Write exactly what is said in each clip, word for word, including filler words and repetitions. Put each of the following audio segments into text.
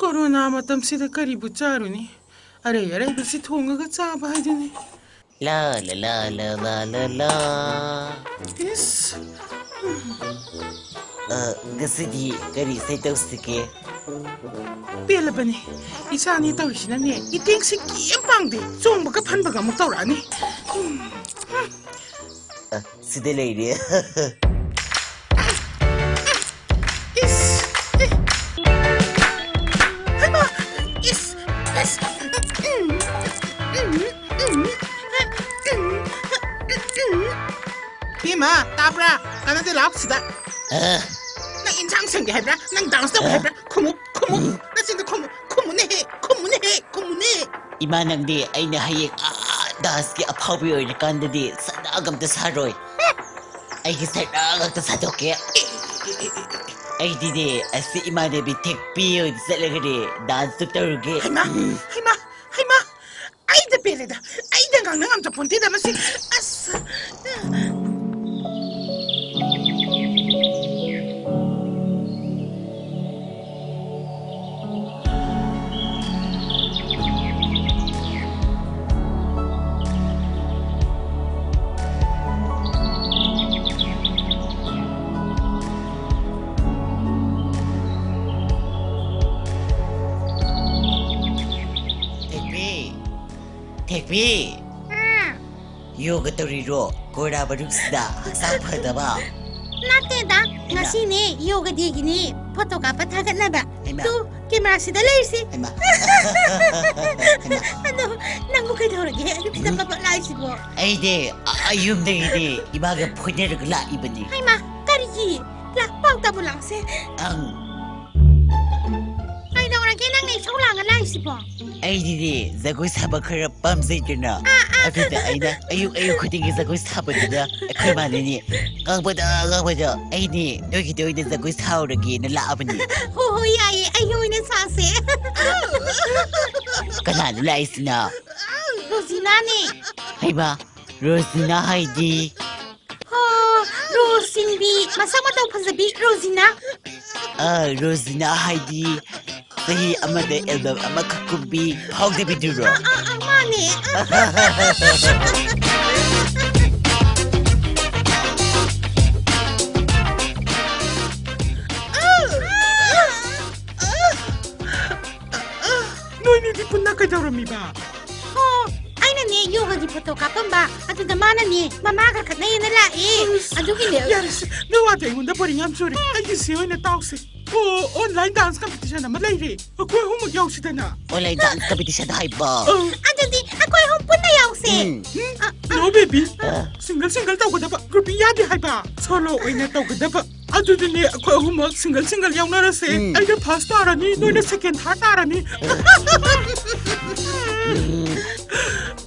Corona ꯃꯇꯝꯁꯤꯗ ꯀꯔꯤꯕꯨ ꯆꯥꯔꯨꯅꯤ? ꯑꯔꯩ ꯑꯔꯩꯕꯁꯤ ꯊꯣꯡꯉꯒ ꯆꯥꯕ ꯍꯥꯏꯗꯨꯅꯤ꯫ ꯂꯥ, ꯂꯥ, ꯂꯥ, ꯂꯥ, ꯂꯥ, ꯂꯥ, ꯂꯥ꯫ ꯏꯁ! ꯑ, ꯉꯁꯤꯗꯤ ꯀꯔꯤ ꯏꯁꯩ ꯇꯧꯁꯤꯒꯦ? ꯄꯦꯜꯂꯕꯅꯤ꯫ ꯏꯆꯥꯅꯤ ꯇꯧꯔꯤꯁꯤꯅꯅꯦ, ꯏꯇꯦꯡꯁꯤ ꯀꯦꯝ ꯄꯥꯡꯗꯦ꯫ ꯆꯣꯡꯕꯒ ꯐꯟꯕꯒ ꯑꯃꯨꯛ ꯇꯧꯔꯛꯑꯅꯤ꯫ ꯎꯝ, ꯎꯝ꯫ ꯑ, ꯁꯤꯗ ꯂꯩꯔꯦ꯫ ꯏꯁ! ꯍꯩꯃꯥ! ꯏꯁ! ꯏꯁ! ꯏꯃꯥ, ꯇꯥꯕ꯭ꯔꯥ? ꯀꯥꯟꯅꯗꯦ, ꯂꯥꯛꯑꯣ ꯁꯤꯗ꯫ ꯑ꯫ ꯅꯪ ꯏꯟꯁꯥꯡ ꯁꯦꯝꯒꯦ ꯍꯥꯏꯕ꯭ꯔꯥ? ꯅꯪ ꯗꯥꯟꯁ ꯇꯧꯒꯦ ꯑ? ꯍꯥꯏꯕ꯭ꯔꯥ? ꯈꯨꯝꯃꯨ, ꯈꯨꯝꯃꯨ꯫ ꯅꯆꯤꯟꯗꯣ ꯈꯨꯝꯃꯨ, ꯈꯨꯝꯃꯨꯅꯦꯍꯦ, ꯈꯨꯝꯃꯨꯅꯦꯍꯦ, ꯈꯨꯝꯃꯨꯅꯦ꯫ ꯏꯃꯥ, ꯅꯪꯗꯤ ꯑꯩꯅ ꯍꯌꯦꯡ ꯑꯥ ꯗꯥꯟꯁꯀꯤ ꯑꯐꯥꯎꯕꯤ ꯑꯣꯏꯔꯀꯥꯟꯗꯗꯤ ꯁꯅꯥꯒ ꯑꯝꯇ ꯁꯥꯔꯣꯏ꯫ ꯑꯩꯒꯤ ꯁꯅꯥ ꯉꯥꯛꯇ ꯁꯥꯗꯣꯛꯀꯦ꯫ ꯑꯩꯗꯤꯅꯦ, ꯑꯁꯤ ꯏꯃꯥꯟꯅꯕꯤ ꯊꯦꯛꯄꯤ ꯍꯣꯏꯗ ꯆꯠꯂꯒꯅꯦ, ꯗꯥꯟꯁꯇꯨ ꯇꯧꯔꯨꯒꯦ꯫ ꯍꯩꯃꯥ, ꯍꯩꯃꯥ, ꯍꯩꯃꯥ! ꯑꯩꯗ ꯄꯦꯜꯂꯦꯗ꯫ ꯑꯩꯗ ꯉꯥꯡꯅ ꯉꯝꯖꯄꯣꯟꯇꯦꯗ ꯃꯁꯤ꯫ ꯑꯁ! ꯊꯦꯛꯄꯤ! ꯊꯦꯛꯄꯤ! ꯎꯝ꯫ ꯌꯣꯒ ꯇꯧꯔꯤꯔꯣ? ꯀꯣꯔꯥ ꯃꯅꯨꯡꯁꯤꯗ ꯍꯛꯆꯥꯡ ꯐꯗꯕ? ꯅꯠꯇꯦꯗ, ꯍꯩꯃꯥ꯫ ꯉꯁꯤꯅꯦ ꯌꯣꯒ ꯗꯦꯒꯤꯅꯦ ꯐꯣꯇꯣ ꯀꯥꯞꯄ ꯊꯥꯒꯠꯅꯕ꯫ ꯍꯩꯃꯥ꯫ ꯇꯨ, ꯀꯦꯃꯦꯔꯥꯁꯤꯗ ꯂꯩꯔꯤꯁꯤ꯫ ꯍꯩꯃꯥ꯫ ꯍꯩꯃꯥ꯫ ꯑꯗꯣ, ꯅꯪꯕꯨ ꯀꯩꯗꯧꯔꯒꯦ? ꯑꯌꯨꯛꯁꯤꯗ ꯄꯞ ꯄꯞ ꯂꯥꯛꯏꯁꯤꯕꯣ? ꯑꯩꯗꯤ, ꯑ, ꯌꯨꯝꯗꯒꯤꯗꯤ ꯏꯃꯥꯒ ꯐꯣꯏꯅꯔꯒ ꯂꯥꯛꯏꯕꯅꯤ꯫ ꯍꯩꯃꯥ, ꯀꯔꯤꯒꯤ? ꯂꯥꯛ, ꯄꯥꯎ ꯇꯥꯕꯨ ꯂꯥꯛꯁꯦ꯫ ꯑꯪ꯫ ꯀꯩꯗꯧꯔꯒꯦ ꯅꯪꯅ ꯏꯁꯧ ꯂꯥꯡꯉ ꯂꯥꯛꯏꯁꯤꯕꯣ? ꯑꯩꯗꯤꯅꯦ, ꯖꯒꯣꯏ ꯁꯥꯕ ꯈꯔ ꯄꯥꯝꯖꯩꯗꯅ꯫ ꯑꯥ, ꯑꯥ, ꯑꯗꯨꯗ ꯑꯥ, ꯑꯥ꯫ ꯑꯩꯅ ꯑꯌꯨꯛ ꯑꯌꯨꯛ ꯈꯨꯗꯤꯡꯒꯤ ꯖꯒꯣꯏ ꯁꯥꯕꯗꯨꯗ ꯑꯩꯈꯣꯏ ꯃꯥꯅꯅꯦ, ꯉꯥꯡꯕꯗ ꯉꯥꯡꯕꯗ ꯑꯩꯅꯦ ꯅꯣꯏꯒꯤꯗ ꯑꯣꯏꯅ ꯖꯒꯣꯏ ꯁꯥꯎꯔꯒꯦꯅ ꯂꯥꯛꯑꯕꯅꯤ꯫ ꯍꯣ, ꯍꯣ, ꯌꯥꯏꯌꯦ, ꯑꯩꯒꯤ ꯑꯣꯏꯅ ꯁꯥꯁꯦ꯫ ꯀꯅꯥꯅꯣ ꯂꯥꯛꯏꯁꯤꯅ? ꯔꯣꯖꯤꯅꯥꯅꯦ꯫ ꯍꯩꯃꯥ, ꯔꯣꯖꯤꯅꯥ ꯍꯥꯏꯗꯤ? ꯍꯣ, ꯔꯣꯁ ꯁꯤꯡꯕꯤ, ꯃꯁꯛ ꯃꯇꯧ ꯐꯖꯕꯤ ꯔꯣꯖꯤꯅꯥ꯫ ꯑ, ꯔꯣꯖꯤꯅꯥ ꯍꯥꯏꯗꯤ ꯆꯍꯤ ꯑꯃꯗ ꯑꯦꯜꯕꯝ ꯑꯃꯈꯛ ꯀꯨꯝꯕꯤ ꯐꯥꯎꯗꯕꯤꯗꯨꯔꯣ? ꯑꯥ, ꯑꯥ, ꯃꯥꯅꯦ꯫ ꯅꯣꯏꯅꯤꯗꯤ ꯄꯨꯟꯅ ꯀꯩꯗꯧꯔꯝꯃꯤꯕ? ꯑꯣ, ꯑꯩꯅꯅꯦ ꯌꯣꯒꯒꯤ ꯐꯣꯇꯣ ꯀꯥꯞꯄꯝꯕ, ꯑꯗꯨꯗ ꯃꯥꯅꯅꯦ ꯃꯃꯥꯒ ꯈꯠꯅꯩꯌꯦꯅ ꯂꯥꯛꯑꯦ꯫ ꯑꯗꯨꯒꯤꯅꯦ꯫ ꯌꯥꯔꯦꯁꯦ, ꯅꯣꯏ ꯋꯥꯗꯣ ꯑꯩꯉꯣꯟꯗ ꯕꯣꯔꯤꯡ ꯌꯥꯝ ꯆꯨꯔꯦ꯫ ꯑꯩꯒꯤ ꯁꯤ ꯑꯣꯏꯅ ꯇꯥꯎꯁꯦ꯫ ꯑꯣ, ꯑꯣꯟꯂꯥꯏꯟ ꯗꯥꯟꯁ ꯀꯝꯄꯤꯇꯤꯁꯟ ꯑꯃ ꯂꯩꯔꯦ, ꯑꯩꯈꯣꯏ ꯑꯍꯨꯝꯃꯛ ꯌꯥꯎꯁꯤꯗꯅ꯫ ꯑꯣꯟꯂꯥꯏꯟ ꯗꯥꯟꯁ ꯀꯝꯄꯤꯇꯤꯁꯟ ꯍꯥꯏꯕ? ꯑꯗꯨꯗꯤ ꯑꯩꯈꯣꯏ ꯑꯍꯨꯝ ꯄꯨꯟꯅ ꯌꯥꯎꯁꯦ꯫ ꯎꯝ. No baby, ꯁꯤꯡꯒꯜ ꯁꯤꯡꯒꯜ ꯇꯧꯒꯗꯕ, ꯒ꯭ꯔꯨꯄꯤꯡ ꯌꯥꯗꯦ ꯍꯥꯏꯕ꯫ ꯁꯣꯂꯣ ꯑꯣꯏꯅ ꯇꯧꯒꯗꯕ꯫ ꯑꯗꯨꯗꯤꯅꯦ, ꯑꯩꯈꯣꯏ ꯑꯍꯨꯝꯃꯛ ꯁꯤꯡꯒꯜ ꯁꯤꯡꯒꯜ ꯌꯥꯎꯅꯔꯁꯦ꯫ ꯎꯝ. ꯑꯩꯅ ꯐꯥꯔꯁ ꯇꯥꯔꯅꯤ, ꯅꯣꯏꯅ ꯁꯦꯀꯦꯟ, ꯊꯥꯔꯠ ꯇꯥꯔꯅꯤ꯫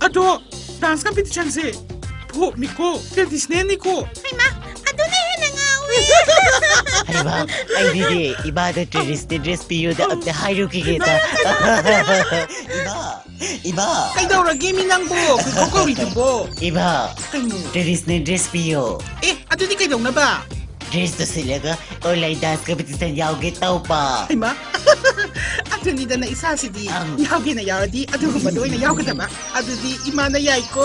ꯑꯗꯣ ꯗꯥꯟꯁ ꯀꯝꯄꯤꯇꯤꯁꯟꯁꯦ ꯐꯣꯛꯅꯤꯀꯣ, ꯇ꯭ꯔꯦꯗꯤꯁꯅꯦꯜꯅꯤꯀꯣ꯫ ꯍꯩꯃꯥ, ꯑꯗꯨꯅ ꯍꯦꯟꯅ ꯉꯥꯎꯋꯦ꯫ ꯍꯩꯃꯥ, ꯑꯩꯗꯤꯅꯦ ꯏꯃꯥꯗ ꯇ꯭ꯔꯦꯗꯤꯁꯅꯦꯜ ꯗ꯭ꯔꯦꯁ ꯄꯤꯌꯨꯗ ꯑꯝꯇ ꯍꯥꯏꯔꯨꯈꯤꯒꯦꯗ꯫ ꯏꯃꯥ, ꯏꯃꯥ, ꯀꯩꯗꯧꯔꯒꯦ ꯃꯤ ꯅꯪꯕꯣ? ꯀꯣꯏꯀꯧ ꯀꯧꯔꯤꯗꯨꯕꯣ? ꯏꯃꯥ, ꯀꯩꯅꯣ? ꯇ꯭ꯔꯦꯗꯤꯁꯅꯦꯜ ꯗ꯭ꯔꯦꯁ ꯄꯤꯌꯣ꯫ ꯑꯦ, ꯑꯗꯨꯗꯤ ꯀꯩꯗꯧꯅꯕ? ꯗ꯭ꯔꯦꯁꯇꯨ ꯁꯤꯜꯂꯒ ꯑꯣꯟꯂꯥꯏꯟ ꯗꯥꯟꯁ ꯀꯝꯄꯤꯇꯤꯁꯟ ꯌꯥꯎꯒꯦ ꯇꯧꯕ꯫ ꯍꯩꯃꯥ, ꯑꯗꯨꯅꯤꯗꯅ ꯏꯁꯥꯁꯤꯗꯤ ꯑꯪ. ꯌꯥꯎꯒꯦꯅ ꯌꯥꯎꯔꯗꯤ ꯑꯗꯨꯒꯨꯝꯕꯗꯣ ꯑꯣꯏꯅ ꯌꯥꯎꯒꯗꯕ꯫ ꯑꯗꯨꯗꯤ ꯏꯃꯥꯅ ꯌꯥꯏꯀꯣ꯫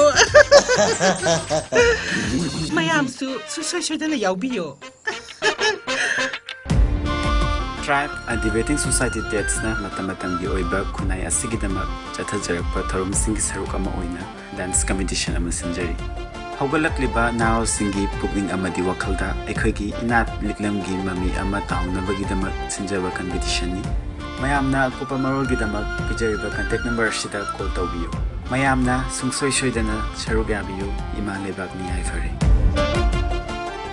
ꯃꯌꯥꯝꯁꯨ ꯁꯨꯡꯁꯣꯏ ꯁꯣꯏꯗꯅ ꯌꯥꯎꯕꯤꯌꯣ꯫ Tribe and Debating Society Dates ꯅ ꯃꯇꯝ ꯃꯇꯝꯒꯤ ꯑꯣꯏꯕ ꯈꯨꯟꯅꯥꯏ ꯑꯁꯤꯒꯤꯗꯃꯛ ꯆꯠꯊꯖꯔꯛꯄ ꯊꯧꯔꯝꯁꯤꯡꯒꯤ ꯁꯔꯨꯛ ꯑꯃ ꯑꯣꯏꯅ ꯗꯥꯟꯁ ꯀꯝꯄꯤꯇꯤꯁꯟ ꯑꯃ ꯁꯤꯟꯖꯔꯤ꯫ ꯍꯧꯒꯠꯂꯛꯂꯤꯕ ꯅꯍꯥꯔꯣꯜꯁꯤꯡꯒꯤ ꯄꯨꯛꯅꯤꯡ ꯑꯃꯗꯤ ꯋꯥꯈꯜꯗ ꯑꯩꯈꯣꯏꯒꯤ ꯏꯅꯥꯠ ꯂꯤꯛꯂꯝꯒꯤ ꯃꯃꯤ ꯑꯃ ꯇꯥꯍꯧꯅꯕꯒꯤꯗꯃꯛ ꯁꯤꯟꯖꯕ ꯀꯝꯄꯤꯇꯤꯁꯟꯅꯤ꯫ ꯃꯌꯥꯝꯅ ꯑꯀꯨꯞꯄ ꯃꯔꯣꯜꯒꯤꯗꯃꯛ ꯄꯤꯖꯔꯤꯕ ꯀꯟꯇꯦꯛ ꯅꯝꯕꯔ ꯑꯁꯤꯗ ꯀꯣꯜ ꯇꯧꯕꯤꯌꯨ꯫ ꯃꯌꯥꯝꯅ ꯁꯨꯡꯁꯣꯏ ꯁꯣꯏꯗꯅ ꯁꯔꯨꯛ ꯌꯥꯕꯤꯌꯨ꯫ ꯏꯃꯥ ꯂꯩꯕꯥꯛꯅꯤ ꯌꯥꯏꯐꯔꯦ꯫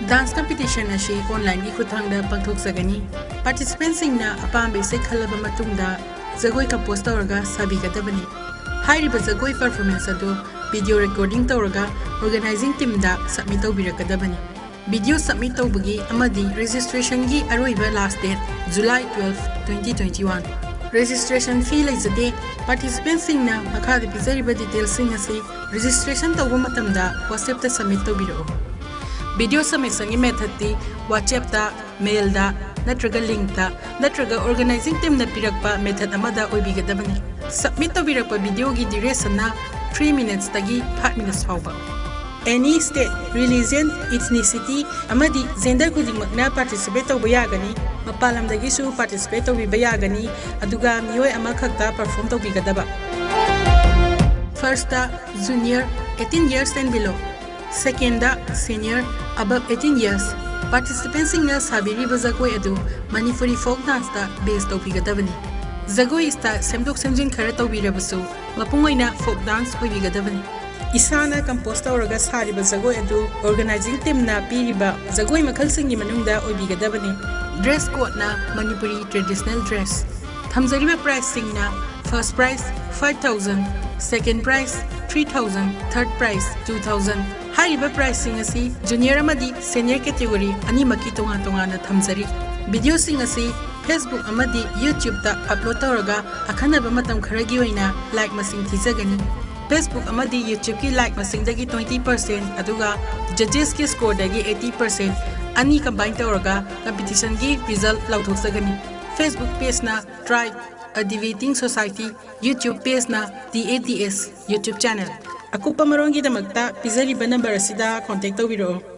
ꯗꯥꯟꯁ ꯀꯝꯄꯤꯇꯤꯁꯟ ꯑꯁꯤ ꯑꯣꯟꯂꯥꯏꯟꯒꯤ ꯈꯨꯠꯊꯥꯡꯗ ꯄꯥꯡꯊꯣꯛꯆꯒꯅꯤ꯫ ꯄꯥꯔꯇꯤꯁꯤꯄꯦꯟꯁꯤꯡꯅ ꯑꯄꯥꯝꯕ ꯏꯁꯩ ꯈꯜꯂꯕ ꯃꯇꯨꯡꯗ ꯖꯒꯣꯏ ꯀꯝꯄꯣꯖ ꯇꯧꯔꯒ ꯁꯥꯕꯤꯒꯗꯕꯅꯤ꯫ ꯍꯥꯏꯔꯤꯕ ꯖꯒꯣꯏ ꯄꯔꯐꯣꯔꯃꯦꯟꯁ ꯑꯗꯨ ꯚꯤꯗꯤꯑꯣ ꯔꯦꯀꯣꯔꯗꯤꯡ ꯇꯧꯔꯒ ꯑꯣꯔꯒꯅꯥꯏꯖꯤꯡ ꯇꯤꯝꯗ ꯁꯕꯃꯤꯠ ꯇꯧꯕꯤꯔꯛꯀꯗꯕꯅꯤ꯫ ꯚꯤꯗꯤꯑꯣ ꯁꯕꯃꯤꯠ ꯇꯧꯕꯒꯤ ꯑꯃꯗꯤ ꯔꯦꯖꯤꯁꯇ꯭ꯔꯦꯁꯟꯒꯤ ꯑꯔꯣꯏꯕ last date July twelve, twenty twenty one. Registration fee ꯂꯩꯖꯗꯦ꯫ ꯄꯥꯔꯇꯤꯁꯤꯄꯦꯟꯁꯤꯡꯅ ꯃꯈꯥꯗ ꯄꯤꯖꯔꯤꯕ ꯗꯤꯇꯦꯜꯁꯤꯡ ꯑꯁꯤ ꯔꯦꯖꯤꯁꯇ꯭ꯔꯦꯁꯟ ꯇꯧꯕ ꯃꯇꯝꯗ ꯋꯥꯆꯦꯞꯇ ꯁꯕꯃꯤꯠ ꯇꯧꯕꯤꯔꯛꯎ꯫ ꯚꯤꯗꯤꯑꯣ ꯁꯕꯃꯤꯁꯟꯒꯤ ꯃꯦꯊꯠꯇꯤ ꯋꯥꯆꯦꯞꯇ, ꯃꯦꯜꯗ, ꯅꯠꯇ꯭ꯔꯒ ꯂꯤꯡꯛꯇ ꯅꯠꯇ꯭ꯔꯒ ꯑꯣꯔꯒꯅꯥꯏꯖꯤꯡ ꯇꯤꯝꯅ ꯄꯤꯔꯛꯄ ꯃꯦꯊꯗ ꯑꯃꯗ ꯑꯣꯏꯕꯤꯒꯗꯕꯅꯤ꯫ ꯁꯕꯃꯤꯠ ꯇꯧꯕꯤꯔꯛꯄ ꯚꯤꯗꯤꯑꯣꯒꯤ ꯗ꯭ꯌꯨꯔꯦꯁꯟꯅ ꯊ꯭ꯔꯤ ꯃꯤꯅꯠꯁꯇꯒꯤ ꯐꯥꯏꯚ ꯃꯤꯅꯠꯁ ꯐꯥꯎꯕ꯫ ꯑꯦꯅꯤ ꯁ꯭ꯇꯦꯠ, ꯔꯤꯂꯤꯖꯟ, ꯏꯊꯅꯤꯁꯤꯇꯤ ꯑꯃꯗꯤ ꯖꯦꯟꯗꯔ ꯈꯨꯗꯤꯡꯃꯛꯅ ꯄꯥꯔꯇꯤꯁꯤꯄꯦꯠ ꯇꯧꯕ ꯌꯥꯒꯅꯤ꯫ ꯃꯄꯥꯟ ꯂꯝꯗꯒꯤꯁꯨ ꯄꯥꯔꯇꯤꯁꯤꯄꯦꯠ ꯇꯧꯕꯤꯕ ꯌꯥꯒꯅꯤ, ꯑꯗꯨꯒ ꯃꯤꯑꯣꯏ ꯑꯃꯈꯛꯇ ꯄꯔꯐꯣꯔꯝ ꯇꯧꯕꯤꯒꯗꯕ꯫ First, junior, eighteen years and below꯫ Second, senior, above eighteen years꯫ ꯄꯥꯔꯇꯤꯁꯤꯄꯦꯟꯁꯤꯡꯅ ꯁꯥꯕꯤꯔꯤꯕ ꯖꯒꯣꯏ ꯑꯗꯨ ꯃꯅꯤꯄꯨꯔꯤ ꯐꯣꯛ ꯗꯥꯟꯁꯇ ꯕꯦꯁ ꯇꯧꯕꯤꯒꯗꯕꯅꯤ꯫ ꯖꯒꯣꯏ ꯁ꯭ꯇꯥꯏꯜ ꯁꯦꯝꯗꯣꯛ ꯁꯦꯝꯖꯤꯟ ꯈꯔ ꯇꯧꯕꯤꯔꯕꯁꯨ ꯃꯄꯨꯡ ꯑꯣꯏꯅ ꯐꯣꯛ ꯗꯥꯟꯁ ꯑꯣꯏꯕꯤꯒꯗꯕꯅꯤ꯫ ꯏꯁꯥꯅ ꯀꯝꯄꯣꯁ ꯇꯧꯔꯒ ꯁꯥꯔꯤꯕ ꯖꯒꯣꯏ ꯑꯗꯨ ꯑꯣꯔꯒꯅꯥꯏꯖꯤꯡ ꯇꯤꯝꯅ ꯄꯤꯔꯤꯕ ꯖꯒꯣꯏ ꯃꯈꯜꯁꯤꯡꯒꯤ ꯃꯅꯨꯡꯗ ꯑꯣꯏꯕꯤꯒꯗꯕꯅꯤ꯫ ꯗ꯭ꯔꯦꯁ ꯀꯣꯗꯅ ꯃꯅꯤꯄꯨꯔꯤ ꯇ꯭ꯔꯦꯗꯤꯁꯅꯦꯜ ꯗ꯭ꯔꯦꯁ꯫ ꯊꯝꯖꯔꯤꯕ ꯄ꯭ꯔꯥꯏꯖꯁꯤꯡꯅ: first prize five thousand, second prize three thousand, third prize two thousand. ꯍꯥꯏꯔꯤꯕ ꯄ꯭ꯔꯥꯏꯖꯁꯤꯡ ꯑꯁꯤ ꯖꯨꯅꯤꯌꯔ ꯑꯃꯗꯤ ꯁꯦꯅꯤꯌꯔ ꯀꯦꯇꯦꯒꯣꯔꯤ ꯑꯅꯤꯃꯛꯀꯤ ꯇꯣꯉꯥꯟ ꯇꯣꯉꯥꯟꯅ ꯊꯝꯖꯔꯤ꯫ ꯚꯤꯗꯤꯑꯣꯁꯤꯡ ꯑꯁꯤ Facebook ꯑꯃꯗꯤ YouTubeꯇ ꯑꯞꯂꯣꯗ ꯇꯧꯔꯒ ꯑꯈꯟꯅꯕ ꯃꯇꯝ ꯈꯔꯒꯤ ꯑꯣꯏꯅ ꯂꯥꯏꯛ ꯃꯁꯤꯡ ꯊꯤꯖꯒꯅꯤ꯫ Facebook ꯑꯃꯗꯤ YouTubeꯀꯤ ꯂꯥꯏꯛ ꯃꯁꯤꯡꯗꯒꯤ twenty percent, ꯑꯗꯨꯒ ꯖꯖꯦꯁꯀꯤ ꯁ꯭ꯀꯣꯔꯗꯒꯤ eighty percent, ꯑꯅꯤ ꯀꯝꯕꯥꯏꯟ ꯇꯧꯔꯒ ꯀꯝꯄꯤꯇꯤꯁꯟꯒꯤ ꯔꯤꯖꯜ ꯂꯥꯎꯊꯣꯛꯆꯒꯅꯤ꯫ Facebook ꯄꯦꯖꯅ Tribe: A Debating Society, YouTube ꯄꯦꯖꯅ T A D S YouTube channel. ꯑꯀꯨꯞꯄ ꯃꯔꯣꯜꯒꯤꯗꯃꯛꯇ ꯄꯤꯖꯔꯤꯕ ꯅꯝꯕꯔ ꯑꯁꯤꯗ ꯀꯣꯟꯇꯦꯛ ꯇꯧꯕꯤꯔꯛꯑꯣ꯫